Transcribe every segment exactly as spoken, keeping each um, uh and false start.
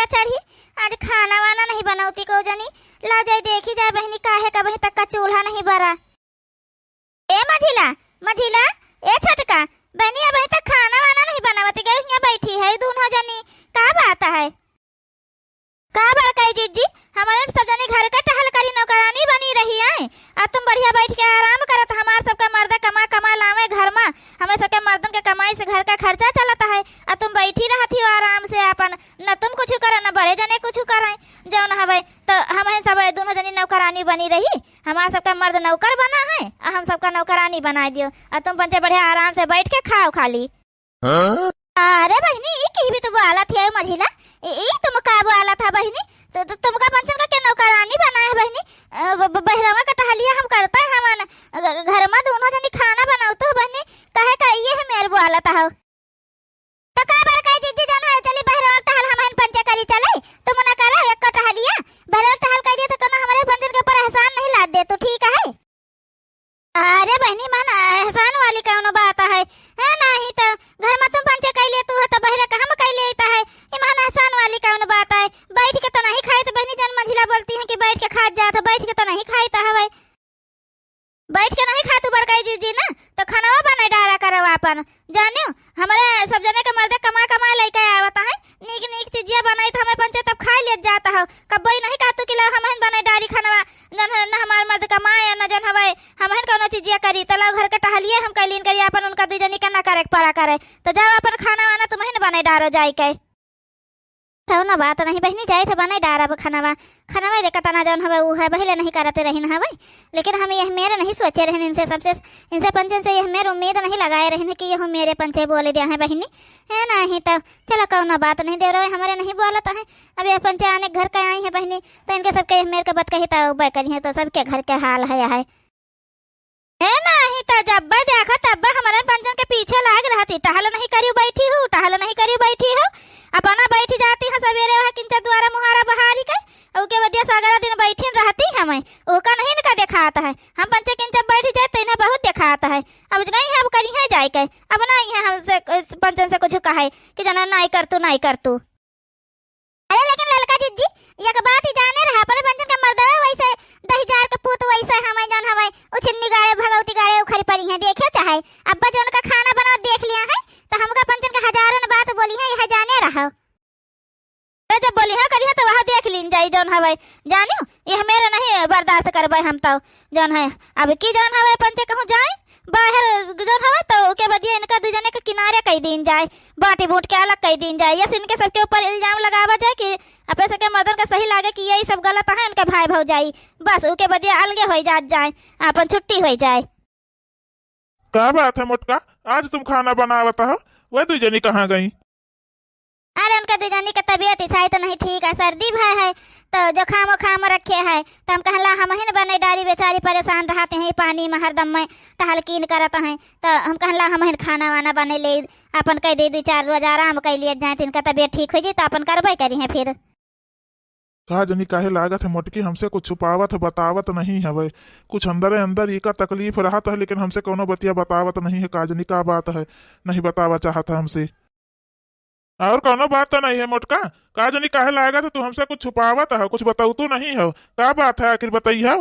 चढ़ी, आज खाना वाना नहीं बनौती कउ जनी। ला जाई देखी जाए बहिनी, काहे का अबहीं तक का चूल्हा नहीं बरा। ए मझिला, मझिला, ए छोटका, बहिनी अबहीं तक खाना वाना नहीं बनावत गई, हियाँ बैठी है दूनों जनी, का बात है? का बड़काई जिज्जी, हमरे सब जनी घर का टहल करी नौकरानी बनी रही है, आ तुम बढ़िया बैठ के आराम करत, हमार सबका मर्द कमा कमा लावे घर मा, हमें सबके मर्दन के कमाई से घर का खर्चा चलत है, आ तुम बैठी रहती हो आराम से अपन, न तुम कुछ करे न बड़े जने कुछ करे, जौन हवे तो हमहन सब दूनों जनी नौकरानी बनी रही, हमार सबका मर्द नौकर बना है, आ हम सबका नौकरानी बनाए दियो, आ तुम पंचे बढ़िया आराम से बैठ के खाओ खाली। हाँ? अरे बहिनी, ई की भी तो बोलत है मझिला, ई, ई तुम का बोलत है बहिनी? तो, तो तुमका पंचन का के नौकरानी बनाए है बहिनी? अ, ब-, ब-, बहिरवा का टहलिया हम करता है हमन, घ-, घर मा दूनों जनी खाना बनाओ तो बहिनी, कहे का ये है मेर बोलत हो? तो का बड़काई जिज्जी जौन है, चली बहिरवा टहल हमहन पंचे करी चले, तुम ना करा एक टहलिया, बहिरवा टहल कर दिए तो कोनो हमरे पंचन के ऊपर एहसान नहीं लाद दे तू, ठीक है? अरे बहिनी, मन एहसान वाली कौनो बात है, है नहीं तो घर मा तुम पंचे कैले तू है तो बहिरे का हम कैले तो है, ई मन एहसान वाली कौनो बात है? बैठ के तो नहीं खाई तो बहिनी, जन मझिला बोलती है कि बैठ के खात जात है, बैठ के तो नहीं खाई तो हवे, बैठ के नहीं खा तू बड़काई जिज्जी ना, तो खानवा बनाए डारा करवा अपन। जानियो, हमरे सब जने के मर्दे कमा कमा लइके आवत है, नीक नीक चीजिया बनाई त हमें पंचे तब खाए लेत जात हो। कब्बो ई नहीं कहतू कि लो हमहन बनाई डारी खानवा, जन है न हमार मर्द कमाए न जन हवे हमहन कौनो चीजिया करी, त लो घर के टहलिए हम कैलीन करी, अपन उनका दुई जनी के ना करे के पड़ा करे। त जाओ अपन खाना वाना तुमहन बनाई डारो जाई के। कौनो बात नहीं बहिनी, जाई थे बनाई डारब खानवा। खानवा रे कतना जौन हवे ऊ है, पहिले नहीं करते रहिन हवे, लेकिन हम यह मेरे नहीं सोचे रहिन इनसे सबसे, इनसे पंचन से यह मेरे उम्मीद नहीं लगाए रहिन कि यह मेरे पंचे बोले दे हैं बहिनी, है नहीं तो चलो कौनो बात नहीं, देवरवे हमरे नहीं बोलत है। अब यह पंचे आने घर का आई है बहिनी, तो इनके सबके यह मेरे के बात कही तो बै करी है, तो सबके घर के हाल है, है। ए नाही त जब्बे देखा तब्बे हमरन पंचन के पीछे लाग रहती, टहल नहीं करियो बैठी हो, टहल नहीं करियो बैठी हो। अपना बैठ जाती है सबेरे वहाँ किंचा द्वारा मुहारा बहारी के, उके बदिया सगरा दिन बैठिन रहती हमें, ओका नहीं इनका देखात है। हम पंचे किंचा बैठ जाए तो इन्हें बहुत देखात है। अब गई है, अब करी है जाए के, अब नहीं है हमसे, पंचन से कुछ कहे कि जना नाई कर तू, नाई कर तू। अरे लेकिन ललका जिज्जी, एक बात ही जाने रहा, अपने पंचन का मर्दवे वैसे दहिजार के पूत वैसे हमें जौन हमें उछिन्नी गाड़े, भगवती गाड़े उखरी पड़ी हैं, देखियो चाहे अब्बा जौन का खाना बनाओ देख लिया है, तो हमका पंचन का हजारन बात बोली है, यह जाने रहो। अरे जब बोली है करी है तो वह देख लीन जाई जौन हवे, जानियो, यह मेरे नहीं बर्दाश्त करबे हम तो, जौन है अब की जौन हवे पंचे कहूँ जाए, बाहर जौन हवे तो ओके बदिया इनका दू जने के किनारे कई दीन जाए, बाटी बूट के अलग कई दीन जाए। यस इनके सबके ऊपर इल्जाम लगावा जाए कि अपने सबके मर्दन का सही लागे कि यही सब गलत है इनके भाई भौजाई, बस ओके बदिया अलगे होई जात जाए, अपन छुट्टी होई जाए। का बात है मोटका, आज तुम खाना बनावत हो, वह दू जनी कहाँ गई? अरे उनका दू जनी के तबीयत ईसाई तो नहीं ठीक है, सर्दी भय है, तो जुकाम उखाम रखे है, तो हम कहला हमहिन बनाई डारी, बेचारी परेशान रहते हैं, पानी में हरदम में टहलकीन करत हैं, तो हम कहला हमहिन खाना वाना बनाई ले, अपन कह दे दू चार रोज आराम कर लिए जाए, तो इनका तबीयत ठीक हो जाए, तो अपन करबे करी हैं फिर। का जनी काहे लागत है मोटकी, हमसे कुछ छुपावत है, बतावत नहीं हवे, कुछ अंदरे अंदर इका तकलीफ रहत है, लेकिन हमसे कौनो बतिया बतावत नहीं है, का जनी का बात है, नहीं बतावा चाहत है हमसे। और कौनो बात तो नहीं है मोटका, का जनी काहे लागत है, तू हमसे कुछ छुपावत हो, कुछ बताऊ तू नहीं हो, का बात है आखिर बताई हो?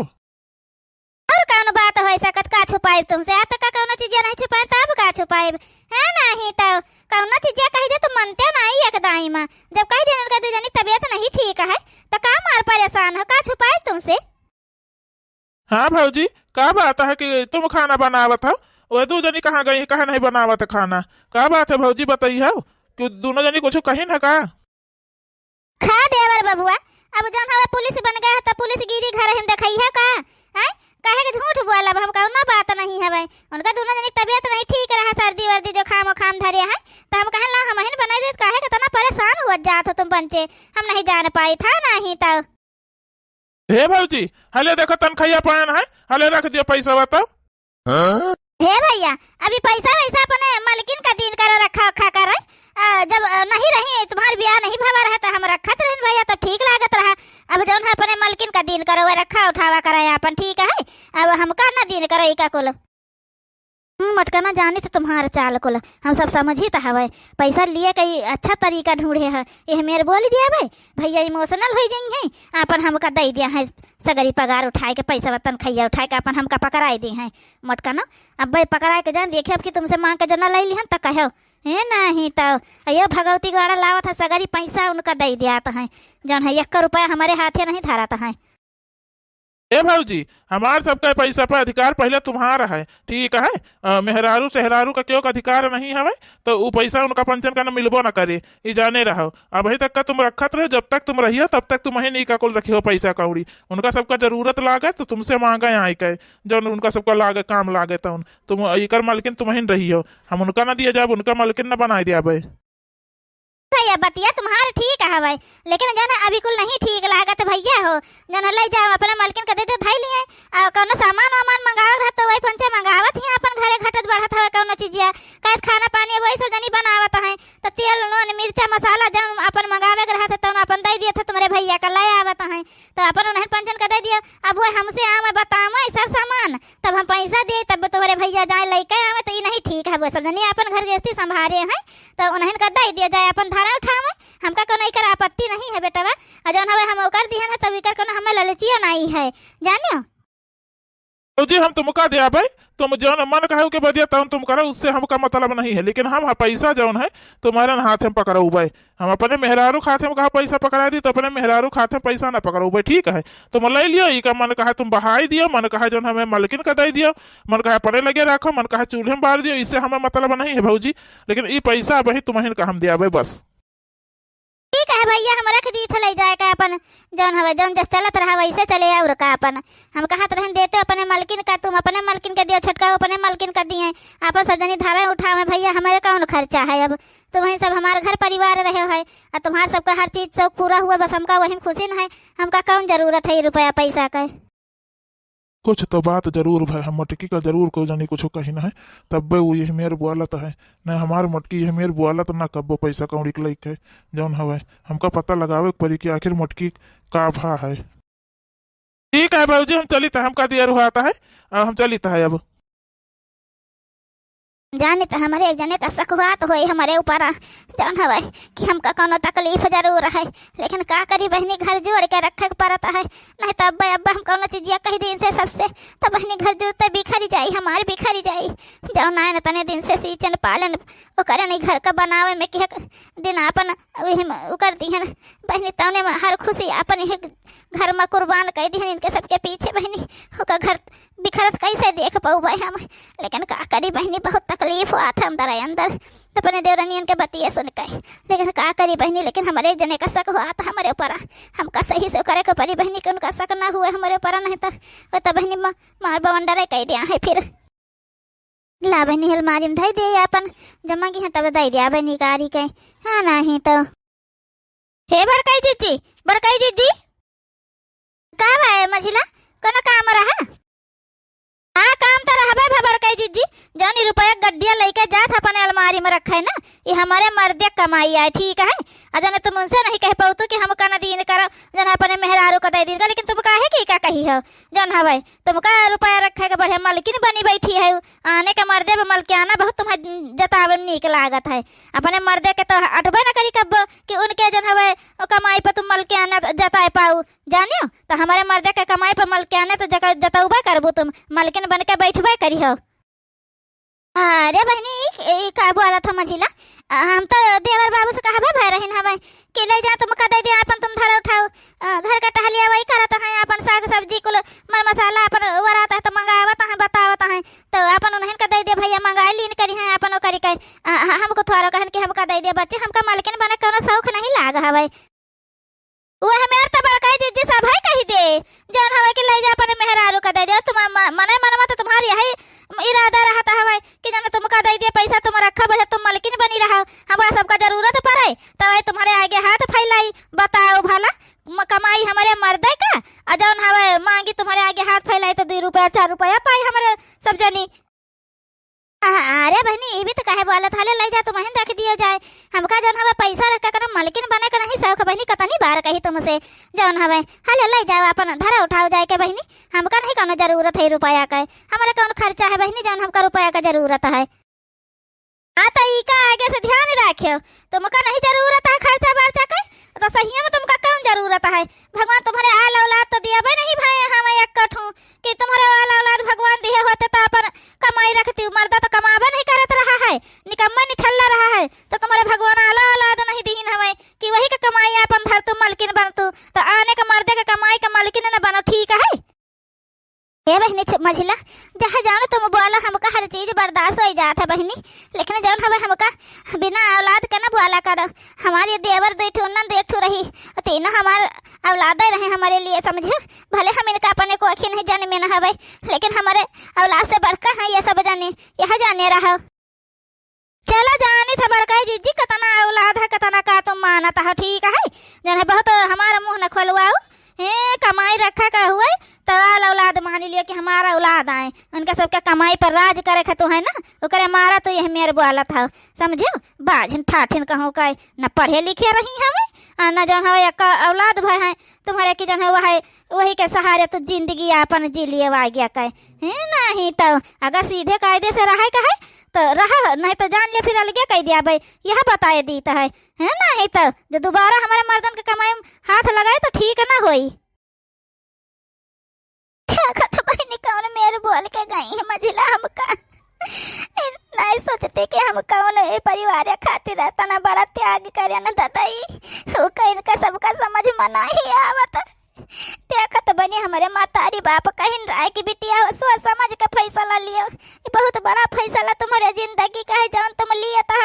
और कौन बात हो सकत, का छुपाइब तुमसे? आज तक का कौनो चीजिया नहीं छुपाए, तब का छुपाइब? है नहीं तो कौनो चीजिया कही दे तो मनते नहीं एक दाई माँ। जब कही दे उनका दू जनी तबीयत नहीं ठीक है, तो का मार परेशान हो, का छुपाइब तुमसे? हाँ भौजी, का बात है कि तुम खाना बनावत हो? वह दू जनी कहाँ गई, कहाँ नहीं बनावत है खाना? का बात है भौजी, बताई हो कि दोनों जनी कुछ कही ना का? खा देवर बबुआ, अब जौन हवे पुलिस बन गए हो तो पुलिस गिरी घर हम देखई है का? हैं? काहे के झूठ बोलब? हम कौनो बात नहीं हवे। उनका दोनों जनी के तबीयत नहीं ठीक रहा, सर्दी वर्दी जुकाम उखाम धरे है, तो हम कहन ला हमहिन बनाई देत, काहे के इतना परेशान हुआ जात हो तुम पंचे? हम नहीं जान पाई था नहीं तो। हे भौजी, हले देखो तनखैया पान है, हले रख दियो पैसा बताओ। हाँ? हे भैया, अभी पैसा वैसा अपने मलकिन का दिन करे रखा उखा करे। अ, जब, अ, नहीं रही, तुम्हार बियाह नहीं भवा रहा, तो हम रखत रहन भैया, तो ठीक लागत रहा। अब जौन है अपने मलकिन का दिन करो, वह रखा उठावा करे अपन, ठीक है? अब हमका ना दिन करो, इका कुल। हम्म, मोटकना जानी त तुम्हार चाल कुल, हम सब समझी त हवै। पैसा लिए के ई अच्छा तरीका ढूंढे है, एह मेर बोल दिया भाई। भैया emotional होइ जइहैं, आपन हमका दइ दिया है सगरी पगार उठाए के, पैसा तनखैया उठाए के आपन हमका पकड़ाइ दिहैं। मोटकना, अब भाई पकड़ाए के जान देखे, अब कि तुमसे मांग के जना लइ लिहन त कहो, हे नहीं त अयो भगवती ग्वाड़ा लावत है, सगरी पैसा उनका दइ दियात है, जौन है एक रुपया हमरे हाथे नहीं धरत है। ए भौजी, हमार सबका पैसा पे अधिकार पहिले तुम्हार है, ठीक है? अ, मेहरारू सेहरारू का केहू का अधिकार नहीं हवे, तो उ पैसा उनका पंचन का न मिलबो न करे, ई जाने रहो। अबहीं तक का तुम रखत रहो, जब तक तुम रहियो, तब तक तुमहिन ई का कुल रखियो पैसा कौड़ी। उनका सबका जरूरत लागे, तो तुमसे मांगे आए के, जौन उनका सबका लागे, काम लागे, तौन तुम इकर मालकिन तुमहिन रहियो। हम उनका न दिए जाब, उनका मालकिन न बनाए दियाबे। भैया, बतिया तुम्हार ठीक हवै, लेकिन जौन है अभी कुल नहीं ठीक लागत भैया हो। जौन है लइ जाओ अपने मलकिन के दे दो, धइ लिए। आ कौनो सामान वामान मंगावे रहत तो वही पंचे मंगावत ही अपन घरे घटत बढ़त हवै कौनो चीजिया। कैस खाना पानी वही सब जनी बनावत हैं, तो तेल नून मिर्चा मसाला जौन अपन मंगावे के रहत है तौन अपन दइ दिए थे तुम्हरे भैया का लइ आवत हैं, तो अपन उन्हें पंचन का दइ दिए। अब वो हमसे आवे बतावे सब सामान, तब हम पैसा दिए, तब तुम्हरे भैया जाए लइके आवे, तो ई नहीं ठीक है। वो सब जनी अपन घर गृहस्थी संभारे हैं, तो उन्हें का दइ दिया जाए, अपन धारा उठावे, हमका कोनो इकर आपत्ति नहीं है बेटवा। और जौन हवे हम ओकर दिहन है, तब इकर कोनो हमें ललचिया नहीं है, जानियो। भौजी, हम तुमका दियाबे, तुम जौन मन कहे के बदिया तौन तुम करो, उससे हमका मतलब नहीं है, लेकिन हम ह पैसा जौन है तुम्हारे हाथ में पकड़ौबे। हम अपने मेहरारू खाते में कहा पैसा पकड़ा दी, तो अपने मेहरारू खाते में पैसा ना पकड़ौबे, ठीक है? तुम लइ लियो, ई का मन कहा तुम बहाई दियो, मन कहा जौन हमें मलकिन का दइ दियो, मन कहा अपने लगे रखो, मन कहा चूल्हे में बार दियो, इससे हमें मतलब नहीं है भौजी, लेकिन ई पैसा अबहीं तुम्हें का हम दियाबे बस। ठीक है भैया, हम रख दी थे लइ जाए का अपन, जौन हवे जौन जस चलत रहा वैसे चले और का अपन। हम कहत रहन देते अपने मलकिन का, तुम अपने मलकिन के दियो, छोटका अपने मलकिन के दिए, अपन सब जनी धारा उठावे भैया, हमारे कौन खर्चा है अब? तुम्हें सब हमार घर परिवार रहे है, और तुम्हार सबका हर चीज शौक पूरा हुआ, बस हमका वही में खुशी न है, हमका कौन जरूरत है ये रुपया पैसा का? कुछ तो बात जरूर भय है, मोटकी का जरूर कोई जनी कुछ कहिन है, तब्बे वो यह मेर बोलत है। न हमार मोटकी यह मेर बोलत, न कब्बो पैसा कौड़ी के लइके जौन हवे, हमका पता लगावे के पड़ी कि आखिर मोटकी का भा है। ठीक है भौजी, हम चलित है, हमका देर हुआत है, अब हम चलित है अब। जानित हमरे एक जने का शक हुआत होई हमरे ऊपर, जौन हवे कि हमका कौनो तकलीफ जरूर है, लेकिन का करी बहिनी, घर जोड़ के रखे के पड़त है, नहीं तो अब्बे अब्बे हम कौनो चीजिया कहि दी इनसे सबसे, तो बहिनी घर जुड़ते बिखरी जाई, हमार बिखरी जाई। जौन आए न तने दिन से सींचन पालन ओकरे नहीं घर का बनावे में कि एक दिन आपन वही में उकर दिहन बहिनी, तौने में हर खुशी आपन यही घर में कुर्बान कइ दिहन इनके सबके पीछे बहिनी, ओकर घर बिखरत कैसे देख पउबे हम? लेकिन का करी बहिनी, बहुत तकलीफ हुआत है अंदर ही अंदर अपने देवरनियन के बतिये सुन के। लेकिन का करी बहिनी, लेकिन हमरे एक जने का शक हुआत है हमरे ऊपर, हमका सही से करे के पड़ी बहिनी, कि उनका शक ना हुए हमरे ऊपर, नहीं तो वो तो बहिनी मा-, मार बवंडर कइ दिया है फिर। ला बहिनी, अलमारी में धइ दे आपन, जब मांगी है तब दइ दिया बहिनी गारी के, हाँ नहीं तो। हे बड़काई जिज्जी, बड़काई जिज्जी, का बा ए मझिला, कोनो काम रहा? हाँ, काम तो रहबे भा बड़काई जिज्जी, जौन ई रुपया गड्डिया लइके जात अपने अलमारी में रखे ना, ई हमरे मर्दे क कमाई आए, ठीक है? आ जौन तुम उनसे नहीं कह पउतू कि हमका न दीन करो, जौन अपने मेहरारू का दइ दीन करो, लेकिन तुम काहे कि का कही हो, जौन हवे तुमका रुपया रखे के बढ़िया मलकिन बनी बैठी है, आने के मर्दे पे मलकियाना बहुत तुम्हें जतावे में नीक लागत है। अपने मर्दे के तो अटबे न करी कब्बो कि उनके जौन हवे ओ कमाई पे तुम मलकियाना जताए पाऊ। जानियो, तो हमरे मर्दे के कमाई पे मलकियाना तो जक-, जतउबे करबू तुम, मलकिन बन के बैठबे करी हो। अरे बहिनी, ई, ई का बोलत हो मझिला? आ, हम तो देवर बाबू से कहबे भय रहिन हमें कि लइ जा, तुमका दइ दे, आपन तुम धरा उठाओ। अ, घर का टहलिया वही करत हैं, आपन साग सब्जी कुल मर मसाला आपन वरात है तो मंगावत हैं, बतावत हैं, तो आपन उन्हें का दइ दे भैया, मंगाई लीन करी हैं आपन ओकरी के। अ, ह-, हमको थोड़ा कहन कि हमका दइ दे बच्ची, हमका मालकिन बने कौनो शौक नहीं लाग हवे। वह मेर तो बड़काई जिज्जी सब है कही दे, जौन हवे कि लइ जा अपने मेहरारू का दइ दे। तुम म-, मने मन में तो तुम्हार यही इरादा रहत हवे कि जौन तुमका दइ दे पैसा, तुम रखा, बस तुम मलकिन बनी रहो, हमरा सबका जरूरत पड़े तो वही तुम्हारे आगे हाथ फैलाई। बताओ भला, म-, कमाई हमरे मर्दे का, आ जौन हवे मांगी तुम्हारे आगे हाथ फैलाई तो दुइ रुपया चार रुपया पाई हमरे सब जनी। आ, अरे बहिनी, ई भी तो काहे बोलत हाले, लइ जा, तुमहिन रख दियो जाए। हमका जौन हवे पैसा रख के कौनो मलकिन बने के नहीं शौक बहिनी, कतनी बार कही तुमसे, जौन हवे, हलो, लइ जाओ, आपन धरा उठाओ जाए के बहिनी, हमका नहीं कौनो जरूरत है रुपया के, हमरे कौन खर्चा है बहिनी, जौन हमका रुपया के जरूरत है। हाँ, तो ई का आगे से ध्यान रखियो, तुमका नहीं जरूरत है खर्चा बर्चा के, तो सहिया में तुमका कौन जरूरत है? भगवान तुम्हरे आल औलाद तो दियाबे नहीं भए हमें एक कठू, कि तुम्हरे आल औलाद भगवान दिहे होते तो अपन कमाई रखती, मर्दा तो कमाबे नहीं करत रहा है, निकम्मा निठल्ला रहा है, तो तुम्हरे भगवान आला औलाद नहीं दीन हमें कि वही के कमाई अपन धरतू, मलकिन बनतू, तो आने के मर्दे के कमाई के मलकिन न बनो, ठीक है? ए बहिनी छ-, मझिला, जहाँ जानो तुम बोला, हमका हर चीज बर्दाश्त होइ जात है बहिनी, लेकिन जौन हवे हमका बिना औलाद के न बोला करो। हमारे देवर दुइ ठो, नंद एक ठो रही, तीनों हमार औलादे रहे हमारे लिए, समझो। भले हम इनका अपने कोखी नहीं जन्मे न हवे, लेकिन हमारे औलाद से बढ़कर हैं ये सब जने, यह जाने रहो। चला जानी था बड़काई जीजी, कतना औलाद है, कतना का तुम मानत हो, ठीक है? जौन है बहुत हमारा मुँह न खोलवाओ। हे, कमाई रखा का हुए, तो आल औलाद मान लियो कि हमारा औलाद आए। उनका सबका कमाई पर राज करे खतु है ना, ओकरे मारा तो यह मेर बोलत हो, समझो? बाझिन ठाठिन कहूँ का, न पढ़े लिखे रही हमें, आ न जौन हवे एक औलाद भय है तुम्हारे की जौन है वह, वही के सहारे तो जिंदगी आपन जी लिए आ गया कहे। हे, नहीं तो अगर सीधे कायदे से रहे कहे तो रहा, नहीं तो जान ले फिर अलगे कह दिया भाई, यह बताए दीत है। हे, नहीं तो जो दोबारा हमारे मर्दन के कमाई में हाथ लगाए तो ठीक ना होई। देखत बहिनी कौन मेर बोल के गई है मझिला हमका। नहीं सोचते कि हम कौन ए परिवार खातिर इतना बड़ा त्याग करे न ददई। वो कहीं का सबका समझ में नहीं आवत। देखत बनी हमरे मतारी बाप कहिन रहे कि बिटिया हो सोच समझ के फैसला लियो। ये बहुत बड़ा फैसला तुम्हारे जिंदगी का है जौन तुम लिए तो।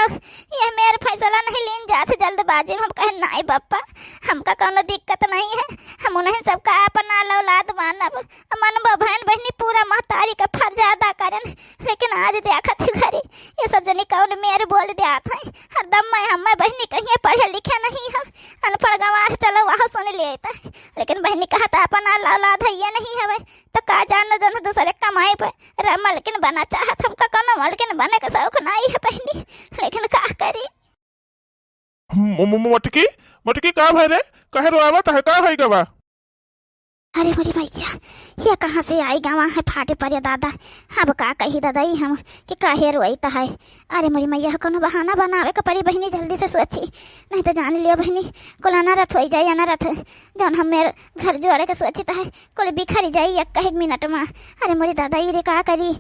ये मेर फैसला नहीं लीन जात जल्दबाजी में। हम कहे नहीं बप्पा, हमका कौनो दिक्कत नहीं है, हम उन्हें सबका अपना औलाद मानब। मन बा बहन बहिनी पूरा महतारी का फर्ज अदा करन, लेकिन आज देखत ही घरी ये सब जनी कौन मेर बोल देत है। हरदम मैं हमें बहिनी कहिए पढ़े लिखे नहीं है, अनपढ़ गंवार चलो वह सुन लेत है, लेकिन बहिनी कहत अपन आल औलाद है ये नहीं हवे, तो का जान जौन दूसरे कमाई पे रे मलकिन बना चाहत, हमका कौनो मलकिन बने का शौक नहीं है बहिनी, लेकिन का करी। मो-, मो-, मोटकी, मोटकी का भय रे? काहे रोआवत है? का भय गवा? अरे मोरी मैया, ये कहाँ से आई गवा है फाटे परे दादा? अब का कही दादा ई हम कि काहे रोइत है? अरे मोरी मैया, कोनो बहाना बनावे के परी बहिनी, जल्दी से सोची, नहीं तो जान लियो बहिनी, कुल अनरथ होई जाई, अनरथ। जौन हम मेर घर जोड़े के सोचित है, कुल बिखरी जाई एक, एक मिनट में। अरे मोरी दादा, ई रे का करी?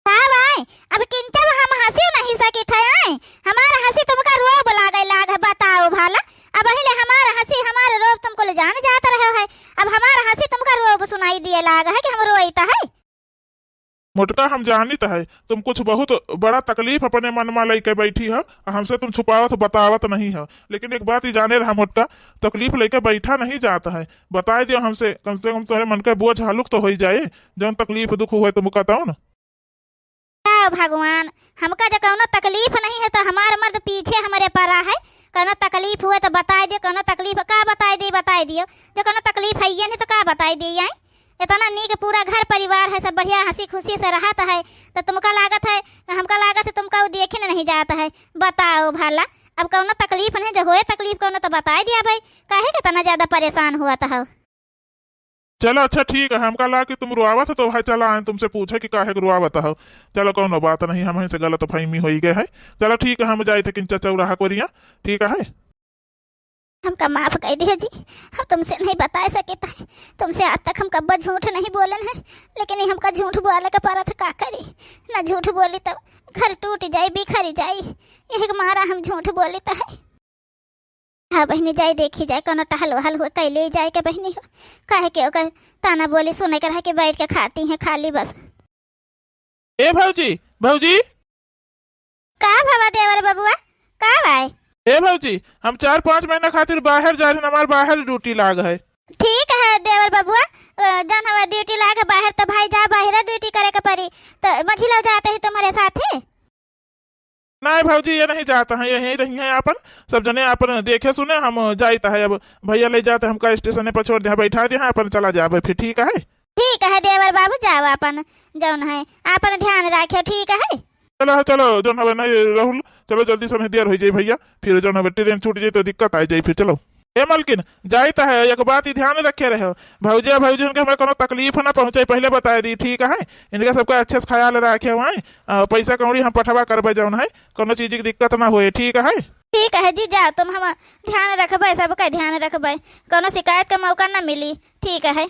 का भाई, अब किंचा में हम हँसी नहीं सकित है, आए? हमार हँसी तुमका रोब लागे लाग है, बताओ भला। अब पहिले हमार हँसी, हमार रोब तुमको ले जान जात रहे है, अब हमार हँसी तुमका रोब सुनाई दिए लाग है कि हम रोइत है। मोटका, हम जानित है, तुम कुछ बहुत बड़ा तकलीफ अपने मन में लइके बैठी हो, हमसे तुम छुपावत बतावत नहीं हो। लेकिन एक बात ही जाने रहा मोटका, तकलीफ लइके बैठा नहीं जात है, बताए दियो हमसे, कम से कम तुम्हारे मन का बोझ हलुक तो होई जाए, जौन तकलीफ दुख हुए तुमका तौन। हे भगवान, हमका जो कौनो तकलीफ नहीं है तो हमार मर्द पीछे हमरे पड़ा है। कौनो तकलीफ हुए तो बताए दियो, कौनो तकलीफ का बताए दी, बताए दियो। जो कौनो तकलीफ है ये नहीं तो का बताए दी आई? इतना नीक पूरा घर परिवार है, सब बढ़िया हँसी खुशी से रहत है, तो तुमका लागत है, हमका लागत है तुमका वो देखे न नहीं जात है। बताओ भला, अब कौनो तकलीफ नहीं, जो होए तकलीफ कौनो तो बताए दिया भाई, काहे के इतना ज्यादा परेशान हुआ था हो? चलो अच्छा ठीक है, हमका लाग कि तुम रोआवत हो तो भाई चला आए तुमसे पूछे कि काहे के रोआवत हो। चलो कौनो बात नहीं, हमहीं से गलतफहमी होई गए है। चलो ठीक है, हम जाइत है किंचा चौराहा कोरिया, ठीक है? हमका माफ कर दियो जी, हम तुमसे नहीं बताए सकित है। तुमसे आज तक हम कब्बो झूठ नहीं बोलन है, लेकिन ये हमका झूठ बोले के परत, का करी? ना झूठ बोली तो घर टूट जाई, बिखरी जाई, यही के मारा हम झूठ बोलित है। हाँ बहिनी, जाई देखी जाए, कौनो टहल वहल हुए, कैले जाए के बहिनी हो, काहे के ओकर ताना बोली सुने के रह के बैठ के खाती हैं खाली बस। ए भौजी, भौजी। का भवा देवर बबुआ, का भाई? ए भौजी, हम चार पाँच महीना खातिर बाहर जा रहे, हमार बाहर ड्यूटी लाग है। ठीक है देवर बबुआ, अ, जौन हमार ड्यूटी लाग है बाहर, तो भाई जा बाहर ड्यूटी करे के पड़ी, तो मझिलो जाते हैं तुम्हारे साथे। नहीं भौजी, ये नहीं जात है, यहीं रही है आपन, सब जने आपन देखे सुने, हम जाइत है। अब भैया ले जाते हमका स्टेशन पर छोड़ दे, बैठा दे, अपन चला जाबे फिर, ठीक है? ठीक है देवर बाबू, जाओ आपन, जौन है आपन ध्यान रखियो, ठीक है? चलो, चलो, जौन हवे नहीं राहुल, चलो जल्दी से, नहीं देर होइ जाई भइया, फिर जौन हवे ट्रेन छूट जाई तो दिक्कत आ जाई फिर। चलो। ए मलकिन, जाइत है, एक बात ही ध्यान रखे रहे हो, भौजिया भौजी उनके हमें कोनो तकलीफ ना पहुँचाई, पहले बताए दी, ठीक है? इनका सबका अच्छे से ख्याल रखे हुए, पैसा कौड़ी हम पठवा करबे जौन है, कोनो चीज की दिक्कत ना होए, ठीक है? ठीक है जीजा, तुम हम ध्यान रखबे, सबका ध्यान रखबे, कोनो शिकायत का मौका ना मिली, ठीक है?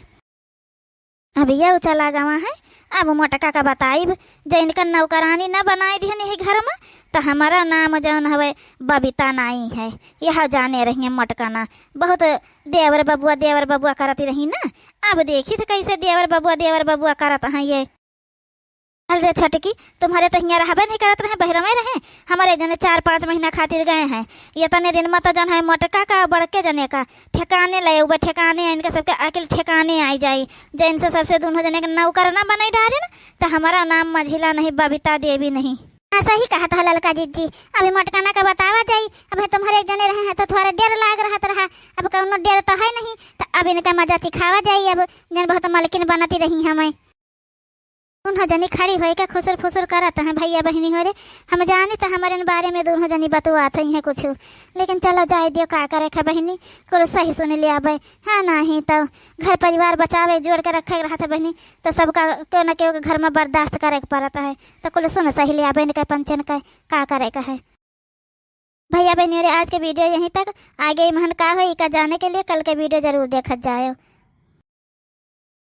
अब यउ चला गवा है, अब मोटका का बताइब, जे इनका नौकरानी न बनाई दिहन यही घर में, त हमारा नाम जौन हवे बबीता नाई है, यह जाने रही है मोटका ना, बहुत देवर बबुआ, देवर बबुआ करती रही ना। अब देखी त कैसे देवर बबुआ, देवर बबुआ करत हैं ये। अरे छोटकी, तुम्हारे तो हियाँ रहबे नहीं करत रहे, बहरवे रहे, हमारे जने चार पाँच महीना खातिर गए हैं, ये तने दिन में तो जौन है मोटका का बड़के जने का ठिकाने ले उबे, ठिकाने इनका सबके अकिल ठिकाने आई जाई। जे इनसे सबसे दुनो जने के नौकर ना बनाई डारे ना, त हमारा नाम मझिला नहीं, बबीता देवी नहीं। हाँ, सही कहत है ललका जिज्जी। अभी मोटकाना का बतावा जाई, अब है तुम्हारे एक जने रहे हैं तो थोड़ा डर लाग रहत रहा, अब कौनो डर तो है नहीं, त अब इनका मजा चिखावा जाई। अब जन बहुत मलकिन बनती रही हमें। दुनो जनी खड़ी होई के खुसुर फुसुर करत हैं, भइया बहिनी हो रे। हम जानी त हमरे बारे में दुनो जनी बतुआत हैं कुछ, लेकिन चलो जाए दियो, का करे के बहिनी, कुल सही सुन ले आबे। हाँ, नाही तो घर परिवार बचावे, जोड़ के रखे के रहत है बहिनी, तो सबका केहू न केहू के घर में बर्दाश्त करे के पड़त है। तो कुल सुन सही ले आबे, इनके पंचन के का करे के है। भइया बहिनी रे, आज के वीडियो यहीं तक। आगे इमहन का होई, इका जाने के लिए कल के वीडियो जरूर देखत जायो।